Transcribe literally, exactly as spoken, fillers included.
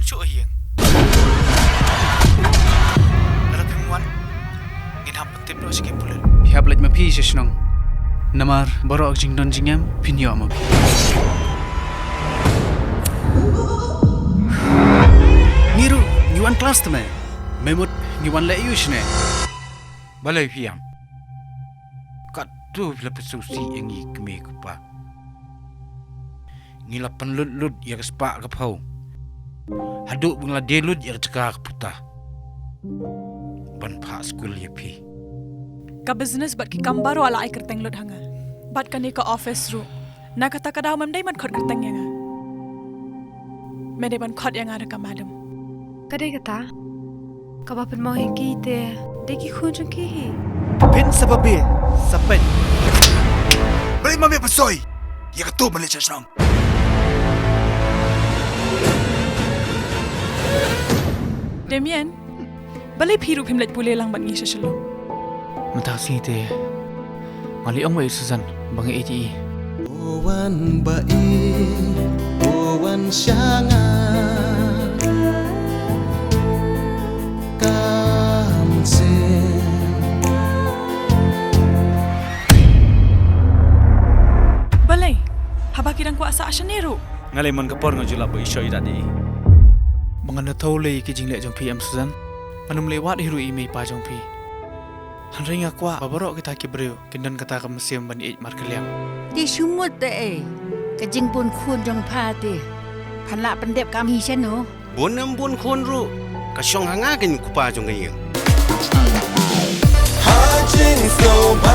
Shu ïeng. Lada phim wan, ngin hap pyntip noh sha ki pulit. Phi hap leit ma phi sha shnong. Namar baroh ka jingdon jingem phin ïoh ma phi. Ngi ruh ngi wan klas te me. Me mut ngi wan leh aiu shane? Balei phi ïam? Katto phi la pynsngewsih ïa ngi kmie kpa. Ngi la pynlut lut ïa ka spah ka phew haduh ba ngi la die lut ïa ka jaka ka puta ban phah skul ïa phi. Ka business bad ki kam baroh la ai kyrteng lut ha nga. Bad kane ka office ruh, na kata ka daw mem dei ban khot kyrteng ïa nga. Me dei ban khot ïa nga da ka madam. Ka dei kata, kaba pynmong ïa ki te dei ki khun jong ki hi. Phin sa babe sa peit. Balei ma me pynshoi ïa kato ban leit sha shnong? Damian, balei phi ruh phim leit pule lang bad ngi sha Shillong? Mynta ka sngi te nga leit ong bad i Susan ba nga ïeit ïa i. O wan ba i, o wan sha nga. Kam sing. Balei? Haba ki dang kwah sah shane ruh. Nga lei man ka por nga ju lap ba i shoi da di. Ba ngan da thew lei ki jingleh jong phi em Susan. Ngan ym leh wad hi ruh i mei pa jong phi. Hynrei nga kwah ba baroh kita ki briew kin don kata ka mynsiem ban ïeit markylliang. Te shu mut te ei, ka jingbun khun jong pha te phan lah pyndep kam hi shano? Bun em bun khun ruh ka shong ha nga, kane u kpa jong ka ïing. Ha jingsngewbha